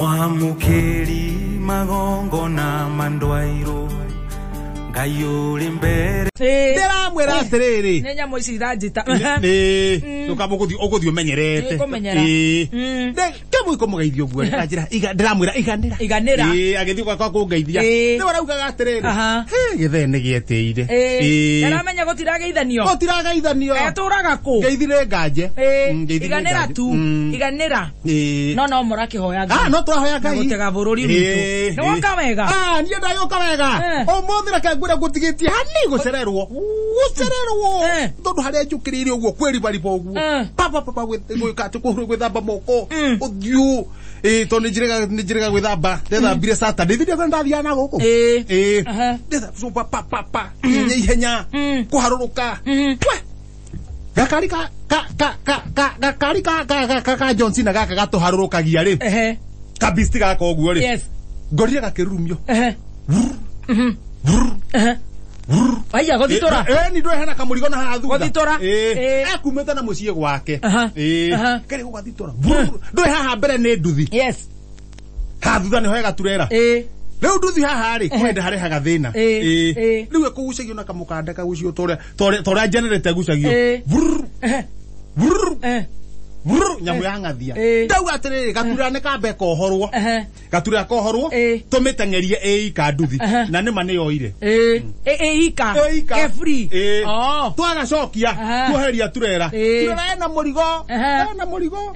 Mwamũkĩri magongona mandwairwo Ngai ũrĩ mbere. Ndĩramwĩra atĩrĩrĩ, Nĩ nyamũ ici iranjita. Nĩ ũgũthiĩ ũmenyerete. Nĩngũmenyera. Kĩmwe kũmũgeithia ũguo njĩra ndĩramwĩra iganĩra. Iganĩra. Ĩĩ, agĩthiĩ gwakwa kũngeithia. Rĩu araugaga atĩrĩrĩ, "Hĩ, gĩthee nĩ gĩetĩire." Aramenya gũtirageithanio. Gũtirageithanio. Etũraga kũ? Ngeithi nĩ nganje. Ngeithi nĩ Iganĩra nganje. tu. Iganĩra. No no mũrakĩhoya Ngai. No tũrahoya Ngai. Gũtega bũrũri witũ. Nĩ woka wega? Niĩ ndagĩũka wega. Ũmũthĩ reke ngwĩre ngũtigĩtie hani gũcererwo. Gũcererwo. Tondũ harĩa njũkĩrĩire ũguo kwĩribariba ũguo. Papa papa gwĩka atĩ kũhũrwo gwĩthamba moko. Ũthiũ. Ĩĩ, tondũ nĩ njĩrĩga gwĩthamba. Ndethambire Saturday. Thĩ ndiakwenda ndathiaga na gũkũ. Ĩĩ. Ndethamba pa pa pa. Ihenya ihenya. Kũharũrũka. We. Gakari ka ka ka ka ka gakari ka ka ka ka ka John Cena gaka gatũharũrũkagia rĩ. Kabisti gaka ũguo rĩ. Ngorire gakĩrurumio. Aya gũthitora. Ni ndwe hena kamũrigo na haha thutha. Gũthitora. Akumĩte na mũciĩ gwake. Kari gũgathitora. Ndwe haha mbere nĩ nduthi. Haha thutha nĩho hegaturera. Rĩu nduthi haha rĩ, kwenda harehaga thĩna. Rĩu ĩkũgucagio na kamũkanda kagucio torĩa generator ĩgucagio. Nyamũ ya ng'athia. Ndauga atĩrĩrĩ, gaturera nĩ kambe kohorwo. Gaturera kohorwo, tũmĩteng'erie ĩika nduthi. Na nĩma nĩyoire. Ĩika. Ĩika. Ke free. Twagacokia, tuoheria turera. Turera ena mũrigo. Ena mũrigo.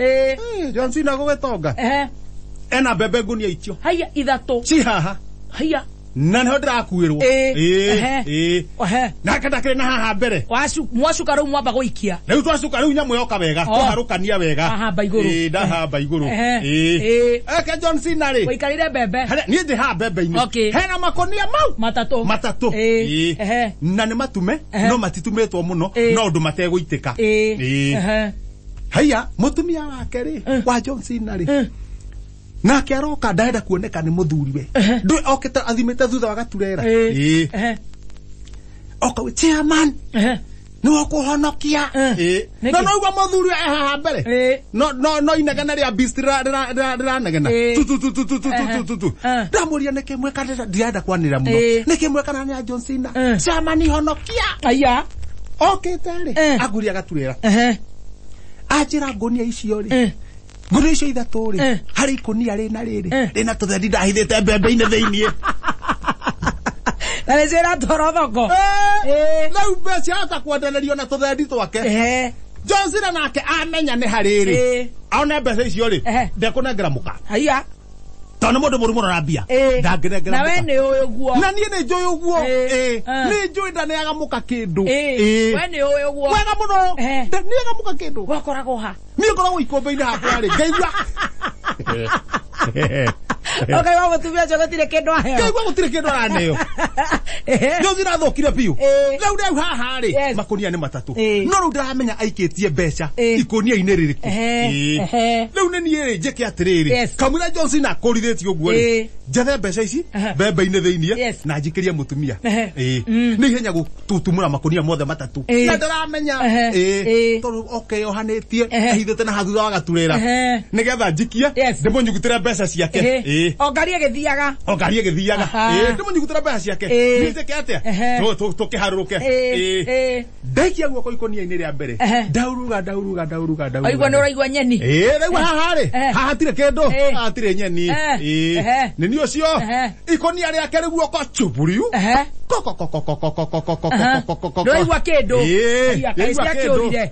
John Cena gũgĩtonga. Ena mbembe ngunia icio. Haya ithatũ. Ci haha. Haya. Na nĩho ndĩrakuĩrwo. Nake ndakĩrĩ na haha mbere. Mwacuka rĩu mwamba gũikia. Rĩu twacuka rĩu nyamũ yoka wega. Twaharũkania wega. Ndahamba igũrũ. Ndahamba igũrũ. Eke John Cena rĩ. Waikarire mbembe. Niĩ ndĩ haha mbembe-inĩ. Hena makonia mau. Matatũ. Matatũ. Na nĩ matume, no matitumĩtwo mũno, no ũndũ mategũitĩka. Haiya, mũtumia wake rĩ, wa John Cena rĩ. Nake aroka ndarenda kuoneka nĩ mũthuriwe. Ndũĩ okĩte athimĩte thutha wa gaturera. Oka wĩ chairman. Nĩ ũkũhonokia. No no igua mũthuri e haha mbere. No no no inegene rĩa beast rĩranegena. Tu tu tu tu tu tu tu tu tu. Ndamũria nĩkĩ mweka ndirenda kwanĩrĩra mũno. Nĩkĩ mwekana nĩ John Cena. Chairman honokia. Aya. Okĩte rĩ, aguria gaturera. Anjĩra ngunia icio rĩ. Ngunia icio ithatũ rĩ, harĩ ikũnia rĩna rĩrĩ, rĩna tũthendi ndahithĩte mbembe-inĩ thĩiniĩ. Na nĩcio iratwarwo thoko. Rĩu mbeca ahota kwendererio na tũthendi twake. John Cena nake amenya nĩ harĩ rĩ, one mbeca icio rĩ, ndekũnengera mũka. Haiya. Tondũ nĩ mũndũ mũru mũno na mbia. Ndangĩnengera Na we mũka. nĩ ũĩ ũguo. Na niĩ nĩ njũĩ ũguo. Nĩ njũĩ ndaneaga mũka kĩndũ. We nĩ ũĩ ũguo. Wega mũno. Ndaneaga mũka kĩndũ. Wakoragwo ha? Niĩ ngoragwo ikũmbĩ-inĩ hakwa rĩ, ngaigua. Ũkaigua mũtumia ũcio gũtirĩ kĩndũ aheo. Ngaigua gũtirĩ kĩndũ araneo. John Cena athũkire biũ. Rĩu haha rĩ, makũnia nĩ matatũ. No rĩu ndĩramenya aikĩtie mbeca ikũnia-inĩ rĩrĩkũ. Rĩu nĩ niĩ rĩ, njĩke atĩrĩrĩ, kamũira John Cena akũrithĩtie ũguo rĩ, njethe mbeca ici mbembe-inĩ thĩiniĩ na njikĩrie mũtumia. Nĩ ihenya gũtumũra makũnia mothe matatũ. Na ndĩramenya. Tondũ okeyohanĩtie, ahithĩte na haha thutha wa gaturera. Nĩgetha njikie, ndĩmũnyugutĩre mbeca ciake. O ngari ĩgĩthiaga. O ngari ĩgĩthiaga. Ndĩmũnyugutĩre mbeca ciake. Niĩ njĩke atĩa? Tũkĩharũrũke. Ndaikia guoko ikũnia-inĩ rĩa mbere. Ndauruga, ndauruga, ndauruga, ndauruga. Waigua nĩ ũraigua nyeni. Ndaigua haha rĩ, haha hatirĩ kĩndũ, haha hatirĩ nyeni. Nĩ niĩ ũcio. Ikũnia rĩake rĩ guoko chuburiu. Ndũraigua kĩndũ. Ndaigua kĩndũ.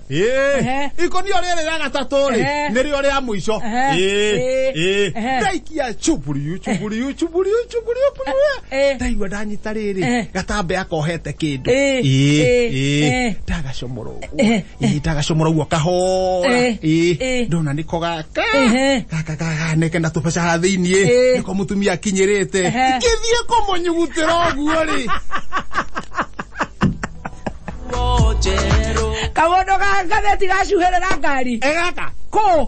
Ikũnia rĩrĩ rĩa gatatũ rĩ, nĩrĩo rĩa mũico. Ndaikia chuburiu, chuburiu, chuburiu, chuburiu, chuburiu. Ndaigua ndanyita rĩrĩ, gatambe akohete kĩndũ. Ndagacomora ũguo. Ndagacomora ũguo kahora. Ndona nĩko gaka. Gaka gaganeke na tũbeca haha thĩiniĩ. Nĩko mũtumia akinyĩrĩte. Ngĩthiĩ kũmũnyugutĩra ũguo rĩ. Kaũndũ ga ngathĩti gacuhĩrĩra ngari. Gaka. Kũ?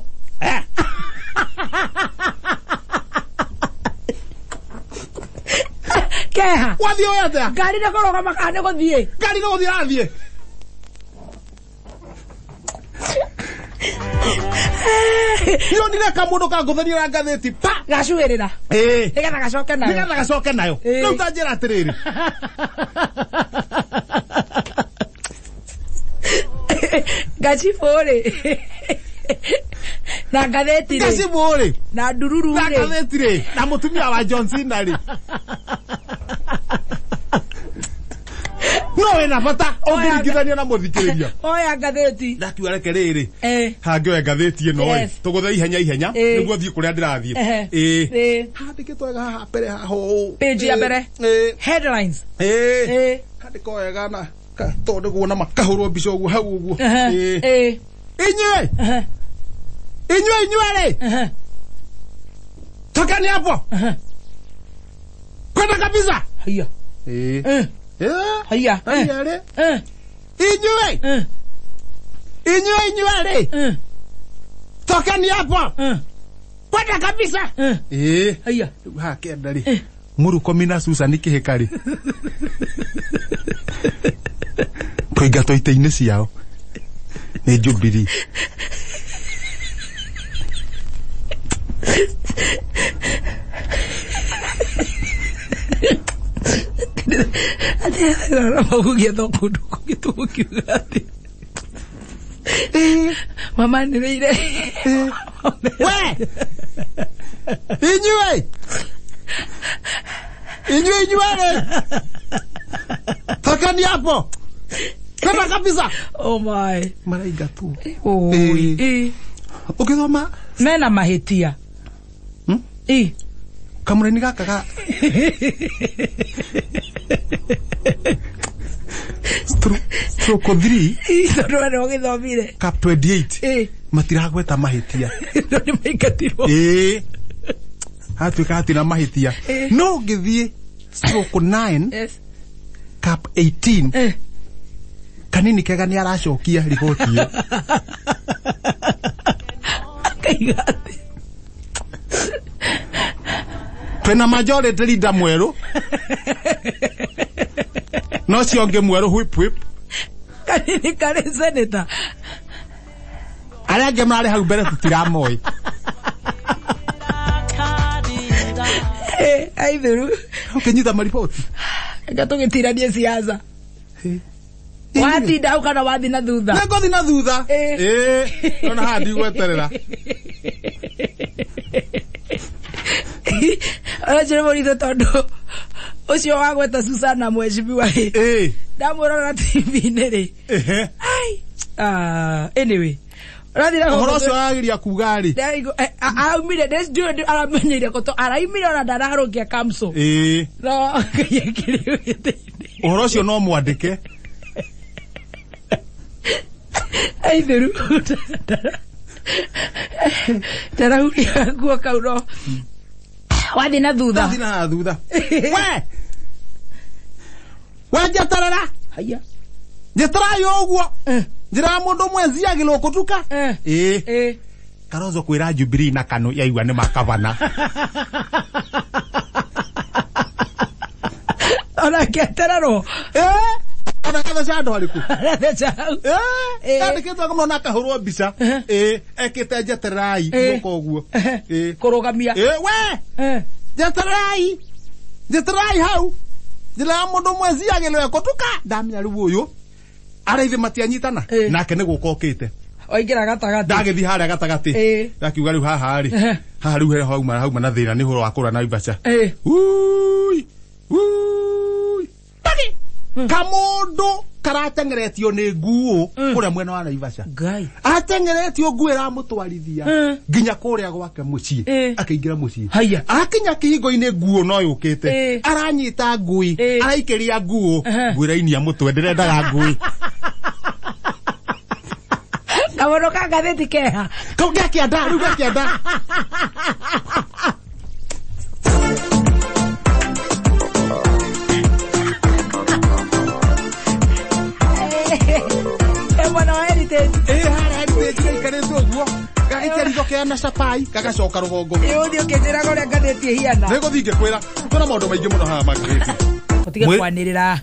Keha. Wathiĩ ũĩ atĩa? Ngari nĩ kũrũgama kana nĩ gũthiĩ? Ngari nĩ gũthiĩ ĩrathiĩ. Nionire kamundu kangũthanio na ngathĩti pa Gacuĩrĩra. Ĩĩ. Nĩgetha gacoke nayo. Nĩgetha gacoke nayo. Ĩĩ. Rĩu ta njĩra atĩrĩrĩ. Gacibũ rĩ. Na ngathĩti rĩ. Gacibũ rĩ. Na ndururu Na rĩ. ngathĩti rĩ. Na mũtumia wa John Cena rĩ. No wĩna bata ũngĩringithania na mũthikĩrĩria. Oya ngathĩti. Ndakiuga reke rĩrĩ. Eh. Hangĩoya ngathĩti ĩno ĩ. Yes. Tũgũthe ihenya ihenya Ĩĩ. nĩguo thiĩ kũrĩa ndĩrathiĩ. Ehe. Ĩĩ. Ĩĩ. Handĩkĩtwo wega haha mbere haha ũũ. Page ya mbere. Ĩĩ. Headlines. Ĩĩ. Ĩĩ. Handĩko wega na tondũ nĩguo makahũrwo mbica ũguo hau ũguo. Ehe. Ĩĩ. Ĩĩ. Inyuĩ. Ehe. Inyuĩ inyuĩ rĩ. Ehe. Tokeni hapo. Ehe. Kwenda kabisa. Haiya. Ĩĩ. Eh. Ĩĩ. Haiya. Haiya rĩ. Eh. Inyuĩ. Eh. Inyuĩ inyuĩ rĩ. Eh. Tokeni hapo. Eh. Kwenda kabisa. Eh. Ĩĩ. Haiya. Rĩu haha kenda rĩ. Mũrukome na Susan kĩhĩka rĩ. Kũingatwo itĩ-inĩ ciao nĩ Jubilee. Gũgĩetha kũndũ kũngĩ tũgũkiuga atĩ mamanĩrĩire. We! Inyuĩ! Inyuĩ inyuĩ rĩ! Tokeni hapo! Kwenda kabisa! Oh my. Maraingatwo. Oi. Ĩĩ. Ĩ. Ũgĩthoma Mena mahĩtia. Hmm? Ĩ. kamũraini gaka ga stroke 3 Ĩ, tondũ we nĩũgĩthomire. cap 28 Ĩ. matiragweta mahĩtia. No nĩ maingatirwo. Ĩĩ. Hatuĩka hatirĩ na mahĩtia. Ĩĩ. No ũngĩthiĩ stroke 9 Yes. cap 18 Eh. kanini kega nĩ aracokia riboti ĩyo. Akaiga atĩ. Twĩna majority leader mwerũ no cio ũngĩ mwerũ whip whip Kanini karĩ senator. arĩa angĩ mararĩ hau mbere tũtiramoĩ. Ĩ, aithiru. Ũkĩnyita mariboti. Reke tũgĩtiranie siasa. Watinda hau kana wathi na thutha. Nĩngũthiĩ na thutha. Ĩ. Ĩĩ. Ona haha ndigweterera. Ũranjĩra mũritũ tondũ ũcio wagweta Susana mheshimiwa rĩ. Ĩĩ. Ndamũrora TV-inĩ rĩ. Ehe. Ai. Ah, anyway. Ũrathiĩ na Ũhoro ũcio arageria kuga rĩ. Araumire ndiũĩ aramenyeire kũ araumire ona ndaraharũkia kamso. Ĩĩ. No Ngai ekĩrĩ gĩtĩ-inĩ. Ũhoro ũcio no mwandĩke. Aithiru. Ndarahuria nguo kau no. Wathiĩ na thutha. Ndathiĩ na haha thutha. We! We njeterera. Haiya. Njeterai ũguo. Eh. Njĩra ya mũndũ ũmwe njiagĩrwo kũtuka. Eh. Ĩĩ. Eh. Kalonzo kwĩra Jubilee na KANU yaigua nĩ makabana. Ona ketererwo. Ĩĩ. Ona gatheca andũ arĩkũ? Aratheca hau. Ĩĩ. Ĩĩ. Yandĩkĩtwo mũno na akahũrwo mbica. Ĩĩ. Ekĩte njetererai Ĩĩ. guoko ũguo. Ĩĩ. Kũrũgamia. Ĩĩ we! Eh. Njetererai. Njetererai hau. Njĩra ya mũndũ ũmwe njiagĩrwo kũtuka. Ndamenya rĩu ũyũ. Arĩa ithe matianyitana. Ĩĩ. Nake nĩ gũka okĩte. Waingĩra gatagatĩ. Ndagĩthiĩ harĩa gatagatĩ. Ĩĩ. Ndakiuga rĩu haha rĩ. Ehe. Haha rĩu hauma na thĩna nĩ ũhoro wa kũra Naivasha. Ĩĩ. Ui! Ui! Tagi! Kamũndũ karateng'eretio nĩ nguo kũrĩa mwena wa Naivasha. Ngai. Ateng'eretio nguo ĩramũtwarithia nginya kũrĩa gwake mũciĩ. Ĩĩ. Akĩingĩra mũciĩ. Haiya. Akinya kĩhingo-inĩ nguo no yũkĩte. Ĩĩ. Aranyita ngui. Ĩĩ. Araikĩria nguo. Ehe. Nguo ĩrainia mũtwe ndĩrendaga ngui. Kamũndũ ka ngathĩti keha. Kau gakĩanda rĩu gakĩanda. Ĩ mwena wa Heritage. Ĩĩ harĩa Heritage gaikarĩte ũguo. Gagaikia ritho kena cabai gagacoka rũgongo. Ĩ ũthiĩ ũkĩnjĩraga ũrĩa ngathĩti ĩhiana. Nĩngũthiĩ ngĩkwĩra. Kwĩna maũndũ maingĩ mũno haha ma ngathĩti. Ũtige kwanĩrĩra.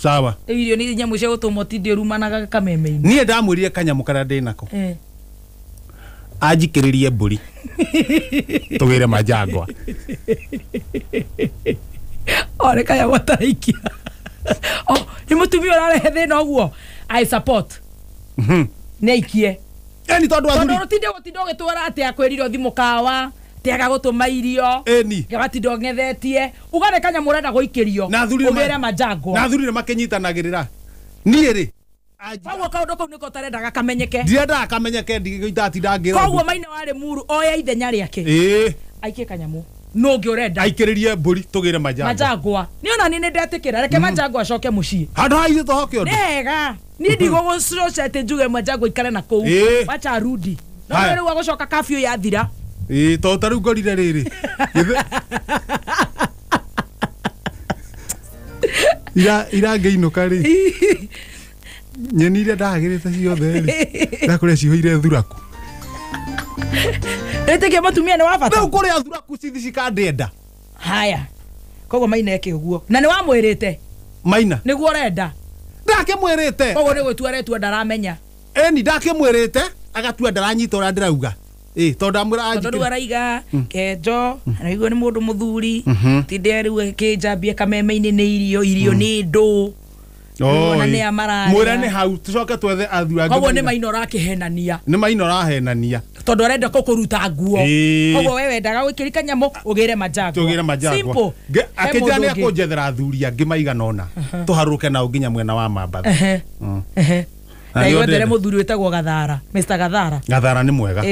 Sawa. Rĩu irio nĩ nyamũ cia gũtũma ũtinde ũrumanaga kameme-inĩ. Niĩ ndamwĩrire kanyamũ karĩa ndĩ nako. Eh. Anjikĩrĩrie mbũri tũgĩre majangwa. Ore kaya wataraikia. Oh, nĩ mũtumia ũrarehe thĩna ũguo. I support. Nĩ aikie. Eni tondũ athuri. Tondũ rũtinde gũtinda ũgĩtwara atĩ akwĩrire ũthi mũkawa, tiaga gũtũma irio. Eni. Gatinda ũng'ethetie. Uga nĩ kanyamũ ũrenda gũikĩrio. Na athuri ũgĩre majangwa. Na athuri nĩ makĩnyitanagĩrĩra. Niĩ rĩ koguo kaũndũ kau nĩko ũtarendaga kamenyeke. Ndirendaga kamenyeke ndigĩitatinda ngĩra. Koguo Maina wa Limuru oya ithenya rĩake. Ĩĩ. Aikie kanyamũ. Nũ ũngĩ ũrenda? Aikĩrĩrie mbũri tũgĩre majangwa. Majangwa. Niĩ ona niĩ nĩndetĩkĩra reke majangwa acoke mũciĩ. Handũ ha ithuĩ tũhoke ũndũ. Nĩhega. Niĩ ndigũgũcoca atĩ njuge majangwa ikare na kũu. Wacha arudi. No rĩu agũcoka curfew yathira. Ĩĩ tondũ ta rĩu ngorire rĩrĩ. Ira ngĩinũka rĩ. Nyeni iria ndagĩrĩte ciothe rĩ. Ndakũrĩa cihũire thuraku. Ĩtĩkia mũtumia nĩ wa bata. Rĩu kũrĩa thuraku cithi cikandĩenda. Haya. Koguo Maina eke ũguo. Na nĩ wamwĩrĩte? Maina. Nĩguo ũrenda? Ndakĩmwĩrĩte. Koguo nĩ gwĩtua aretua ndaramenya. Ĩni ndakĩmwĩrĩte agatua ndaranyita ũrĩa ndĩrauga. Ĩĩ tondũ ndamwĩra anjikĩre. Tondũ rĩu araiga Kenjo, araigua nĩ mũndũ mũthuri, tinde rĩu akĩnjambia kameme-inĩ nĩ irio, irio nĩ ndũ. Ona nĩ amararia. Mwĩre nĩ hau tucoke twethe athuri angĩ. Koguo nĩ Maina ũrakĩhenania. Nĩ Maina ũrahenania. Tondũ arenda gũkũruta nguo. Koguo we wendaga gũikĩria kanyamũ ũgĩre majangwa. Tũgĩre majangwa. Simple. Akĩnjĩra nĩ akũnjethera athuri angĩ maigana ũna. Tũharũrũke nao nginya mwena wa Mambatha. Na gwethere mũthuri wĩtagwo Gathara, Mr Gathara. Gathara nĩ mwega.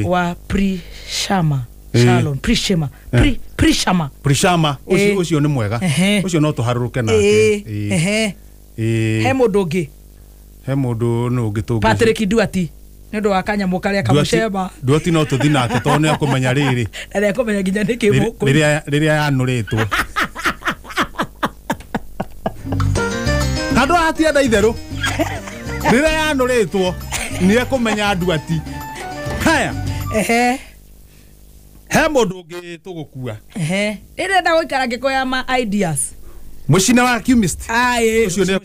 Wa Prishama. Shalom, Prishama. Prishama. Prishama ũcio nĩ mwega. Ũcio no tũharũrũke nake. He mũndũ ũngĩ. He mũndũ nũ ũngĩ tũngĩ. Patrick Duati. Nĩ ũndũ wa kanyamũ karĩa kamũcemba. Duati no tũthi nake tondũ nĩ akũmenya rĩrĩ. Na nĩ akũmenya nginya nĩkĩ mũkũ. Rĩrĩa yanũrĩtwo. Handũ hatienda itherũ. Rĩrĩa yanũrĩtwo nĩ ekũmenya Duati. Haya. He mũndũ ũngĩ tũgũkua. Ndĩrenda gũikara ngĩkoya ma ideas. Mũcina wa chemist. Ũcio nĩ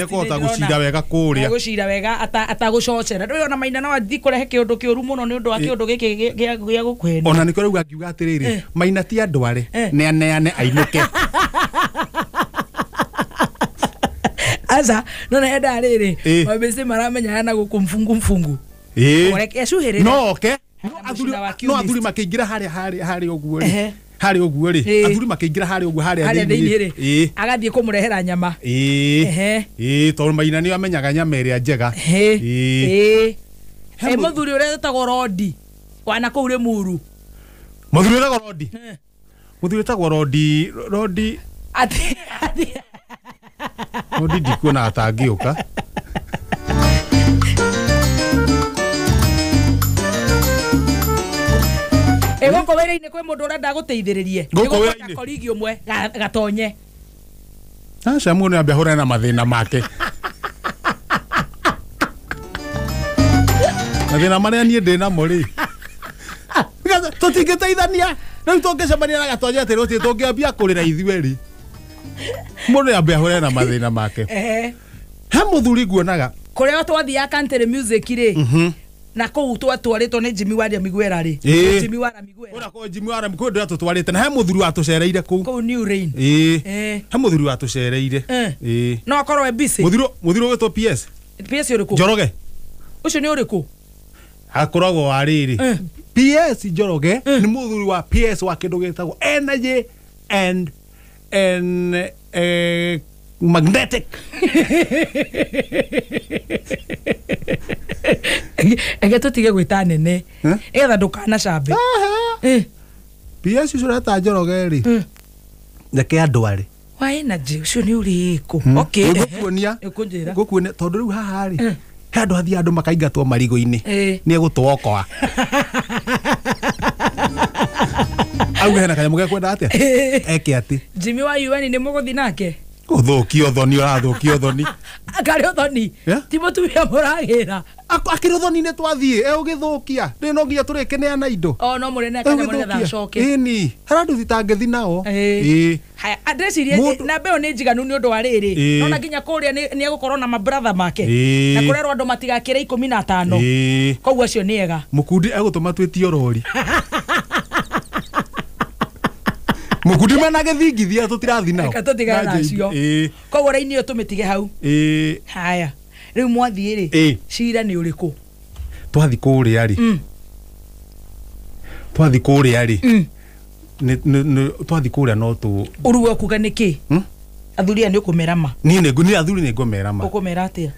ekũhota gũcira wega kũrĩa. Gũcira wega atagũcocera. Ndũĩ ona Maina no athiĩ kũrehe kĩũndũ kĩũru mũno nĩ ũndũ wa kĩũndũ gĩkĩ gĩa gũkũhenia. Ona nĩkĩo rĩu angiuga atĩrĩrĩ, Maina ti andware, nĩ aneane ainũke. Aca, no na enda rĩrĩ, mabĩcĩ maramenyana na gũkũ mfungu mfungu. Ũreke acuhĩrĩre. No oke. No athuri makĩingĩra harĩa ũguo rĩ. Harĩa ũguo rĩ, athuri makĩingĩra harĩa ũguo harĩa thĩinĩ rĩ, agathiĩ kũmũrehera nyama. Ĩĩ, tondũ Maina nĩ amenyaga nyama ĩrĩa njega. Ĩĩ. He mũthuri ũrĩa wĩtagwo Rodi wana kũu Limuru. Mũthuri wĩtagwo Rodi? Mũthuri wĩtagwo Rodi, Rodi. Atĩ Rodi ndikuona atangĩũka. Gũkũ wĩra-inĩ kwĩ mũndũ ũrenda gũteithĩrĩrie. Gũkũ wĩra-inĩ? Korigi ũmwe gatonye. Aca mũndũ nĩ ambe ahũrane na mathĩna make. Mathĩna marĩa niĩ ndĩ namo rĩ. Tũtingĩteithania. Rĩu tũngĩcemania na gatonye atĩ rũciũ tũngĩambia kũrĩra ithuĩ rĩ. Mũndũ nĩ ambe ahũrane na mathĩna make. He mũthuri nguonaga. Kũrĩa twathiaga country music rĩ. Na kũu twatwarĩtwo nĩ Jimmy wa Miguera rĩ. Jimmy wa Miguera. Ũrĩa kũu Jimmy wa Miguera ndĩra tũtwarĩte na he mũthuri watũcereire kũu. Kũu New Rain. Ĩĩ. He mũthuri watũcereire. Ĩĩ. No akorwo e busy. Mũthuri ũgwĩtwo PS. PS ũrĩkũ? Njoroge. Ũcio nĩ ũrĩkũ? Akoragwo wa rĩrĩ. PS Njoroge nĩ mũthuri wa PS wa kĩndũ gĩtagwo energy and magnetic. Ege tũtige gwĩta nene nĩgetha ndũkanacambe. PS ũcio ũreta Njoroge rĩ, reke andware. Wa energy ũcio nĩ ũrĩkũ? Okay. Ngũkuonia. Ũkũnjĩra. Ngũkuonia tondũ rĩu haha rĩ, he andũ athiĩ andũ makaingatwo marigũ-inĩ. Nĩ egũtwokoa. Auge hena kanyamũ gekwenda atĩa? Eke atĩ. Jimmy wa UN nĩ mũgũthiĩ nake? Gũthũkia ũthoni, ũrathũkia ũthoni. Karĩ ũthoni? Ti mũtumia mũragĩra. Akĩrũthoni-inĩ twathiĩ egũgĩthũkia rĩ no nginya tũrĩkĩneana indo. O no mũrene kana mũrene thacoke. Ĩni harĩa nduthi tangĩthi nao. Ĩĩ. Haya, ndĩreciria namba ĩyo nĩ njiganu nĩ ũndũ wa rĩrĩ. Ĩĩ. Nona nginya kũrĩa nĩ egũkorwo na mabratha make. Ĩĩ. Na kũrerwo andũ matigakĩre 15. Ĩĩ. Koguo acio nĩ ega. Mũkundi egũtũma twĩtio rori. Mũkundi mena gĩthingithia tũtirathi nao. Reke tũtigane Na na acio. Ĩĩ. Koguo raini ĩyo tũmĩtige hau. Ĩĩ. Haya. Rĩu mwathiĩ rĩ, Ĩĩ. cira nĩ ũrĩkũ? Twathi kũrĩa rĩ. Twathi kũrĩa rĩ. Twathi kũrĩa no tũ Ũruwe ũkuga nĩkĩ? Athuri aya nĩ ũkũmera ma? Niĩ nĩ niĩ athuri nĩ ngũmera ma. Ũkũmera atĩa?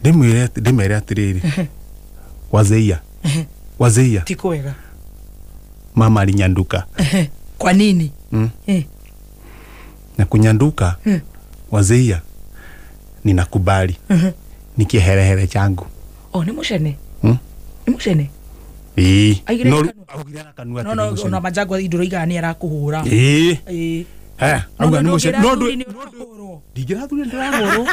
Ndĩmere atĩrĩrĩ. Wazeia. Wazeia. Ti kwega. Mama alinyanduka. Kwa nini? Na kunyanduka wazeia ninakubali. Ni kiherehere changu. Oh, ni mucene? Ni mucene? Ĩĩ. Aigire No kanua. augire na kanua. No no ona Majangwa indũraigaga nĩ arakũhũra. Ĩĩ. Ĩĩ. Eh, auga nĩ mucene. No ndũ ndũ ndingĩrathuri ndĩrahũrwo.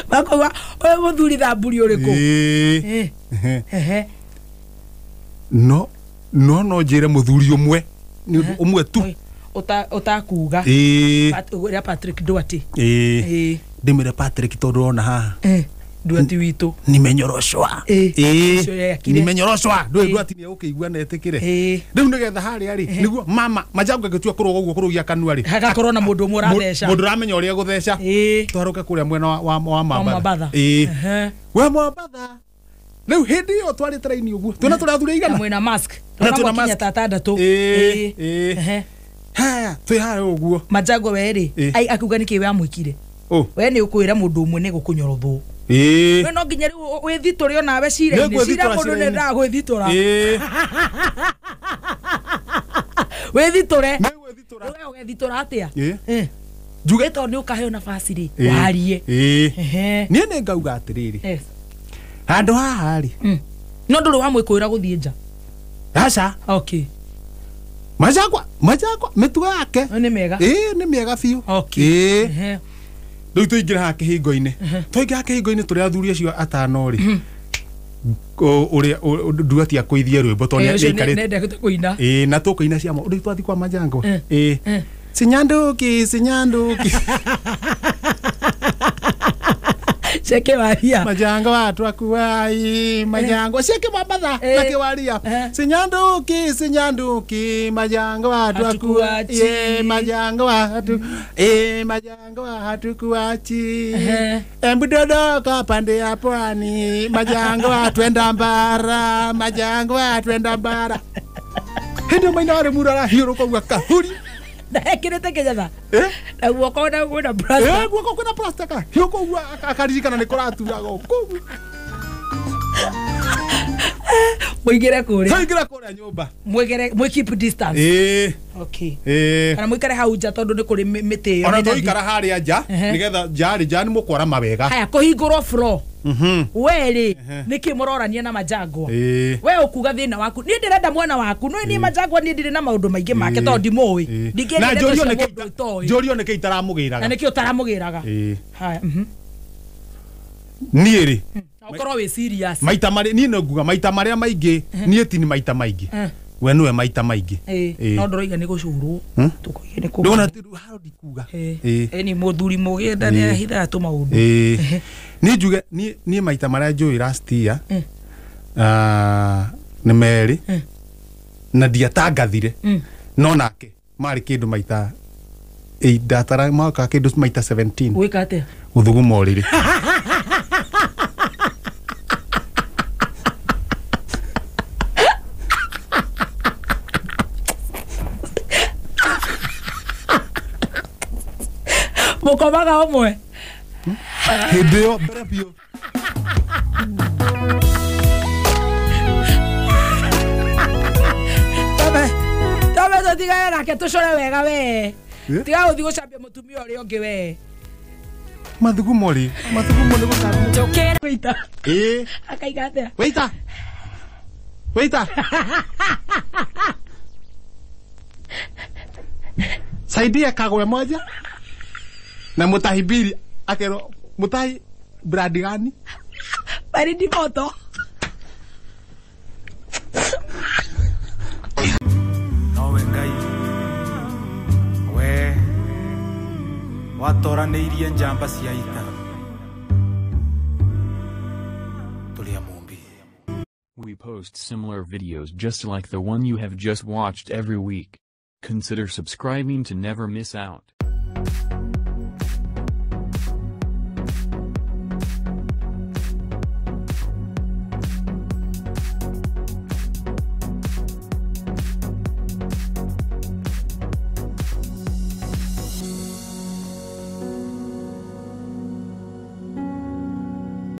Makoga ũyũ mũthuri thamburi ũrĩkũ? Ĩĩ. Ehe. No no no njĩre mũthuri ũmwe. Nĩ ũndũ ũmwe tu. Ũtakuga. Ĩĩ. Ũrĩa Patrick Duarte. Ĩĩ. Ĩĩ. Ndĩmwĩre Patrick tondũ ũrona haha. Duarte witũ. Nimenyoroshwa. Ĩĩ. Nimenyoroshwa. Ndũĩ Duarte nĩ egũkĩigua na etĩkĩre. Rĩu nĩgetha harĩa rĩ nĩguo mama Majangwa angĩtua kũrũga ũguo kũrũgia kanua rĩ. Hagakorwo na mũndũ ũmwe ũratheca. Mũndũ ũramenya ũrĩa egũtheca. Twarũke kũrĩa mwena wa Mwambatha. Ĩĩ. We Mwambatha. Rĩu hĩndĩ ĩyo twarĩte raini ũguo. Twĩna tũrĩa athuri aigana? Na mwĩna mask. Na twĩna mask. Ta atandatũ. Ĩĩ. Haya, twĩ haya ũguo. Majangwa we rĩ, ai akiuga nĩkĩ we amwĩkire? We nĩ ũkwĩra mũndũ ũmwe nĩ gũkũnyorothwo. Ĩĩ. We no nginya rĩu wĩthitũre onawe cira-inĩ. Cira mũndũ nĩendaga gwĩthitũra. Ĩĩ. Wĩthitũre. Nĩ gwĩthitũra. We ũgethitũra atĩa? Ĩĩ. Njuge tondũ nĩ ũkaheo nafasi rĩ, warie. Ĩĩ. Niĩ nĩ ngauga atĩrĩrĩ. Handũ haha rĩ. No ndũrĩ wamwĩkũĩra gũthiĩ nja? Aca. Okay. Majangwa, Majangwa mĩtugo yake. Nĩ mĩega. Ĩĩ nĩ mĩega biũ. Okay. Ĩĩ. Rĩu tũingĩre haha kĩhingo-inĩ. Twaingĩra kĩhingo-inĩ tũrĩ athuri acio atano rĩ. Ũrĩa Duarte akũithie rwĩmbo tondũ nĩaikarĩte. Nĩendete kũina. Ĩĩ na tũkũina cia rĩu twathiĩ kwa Majangwa. Ĩĩ. Sinyanduki, sinyanduki. Cheke waria. Majangwa watu akuwai, Majangwa cheke Mwambatha na kiwaria. Sinyanduki, sinyanduki, Majangwa watu akuwachi. Majangwa watu, Majangwa hatukuachi. Embu dodoka pande ya pwani, Majangwa twenda mbara, Majangwa twenda mbara. Hĩndĩ maina warĩ murara hiũrũka ũguo kahuri. Na ekĩrĩte kĩnyatha. Na guoko na kwĩna plaster. Guoko kwĩna plaster ka. Hiũka ũguo akaririkana nĩ kũraturaga kũu. Mũingĩre kũrĩa. Tũingĩre kũrĩa nyũmba. Mwĩgere mwĩ keep distance. Ĩĩ. Okay. Ĩĩ. Kana mũikare hau nja tondũ nĩ kũrĩ mĩtĩ ĩyo. Ona tũikara harĩa nja nĩgetha nja rĩ nja nĩ mũkwara mawega. Haya kũhingũrwo floor. We rĩ nĩkĩ mũrorania na Majangwa? We ũkuga thĩna waku. Niĩ ndĩrenda mwena waku. No niĩ Majangwa niĩ ndirĩ na maũndũ maingĩ make tondũ ndimũĩ. Na njũrio nĩkĩ itaramũgĩraga. Na nĩkĩ ũtaramũgĩraga. Haya. Niĩ rĩ ũkorwo wĩ serious. Maita marĩa niĩ no nguga maita marĩa maingĩ niĩ ti ni maita maingĩ. We nĩwe maita maingĩ. No ndũroiga nĩ gũcurwo. Tũkoige nĩ kũ. Ndona haro ndikuga. Ĩĩ mũthuri mũgĩ ndarĩ ahithaga tũmaũndũ. Niĩ njuge niĩ maita marĩa njũĩ last year nĩ merĩ na ndiatangathire no nake marĩ kĩndũ maita ndatara maka kĩndũ maita 17. Gwĩka atĩa? Gũthuguma ũrĩrĩ. Mũkomaga ũmwe? Hĩndĩ ĩyo mbere biũ. Tobe tũtigane nake tũcore wega we. Tiga gũthiĩ gũcambia mũtumia ũrĩa ũngĩ we. Mathugumo rĩ, mathugumo nĩ gũcambia. Njũkĩra wĩita. Ĩĩ. Akaiga atĩa? Wĩita. Wĩita. Saidia kagwe moja. Na mutahibiri Akerwo mutai brand gani? Baridi moto. Nowe Ngai we watoranĩirie njamba cia ita tũrĩ a Mũmbi. We post similar videos just like the one you have just watched every week. Consider subscribing to never miss out.